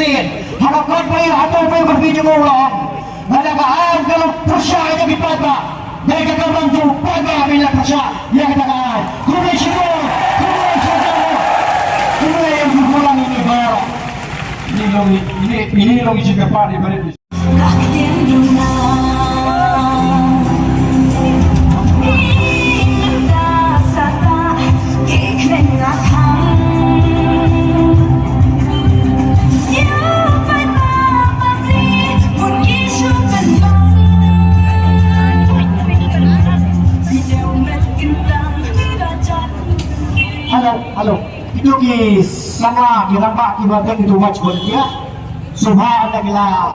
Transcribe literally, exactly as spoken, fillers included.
Ha ka kot ba ïa hato ba ïa ka phi jong u la ong. Ba da ka aiñ ka long pyrshah ïa ki paidbah. Da ka kamram jong u paidbah ba ïa la pyrshah ïa kata ka aiñ. Kumne shuh, kumne shuh, kumne ïa u kulang ini ba. Ini long ini, ini long ïa ka party ba. Hello, hello. Ito ki sama ki rangbah ki ba teng ito match bol kia. Subha anda kila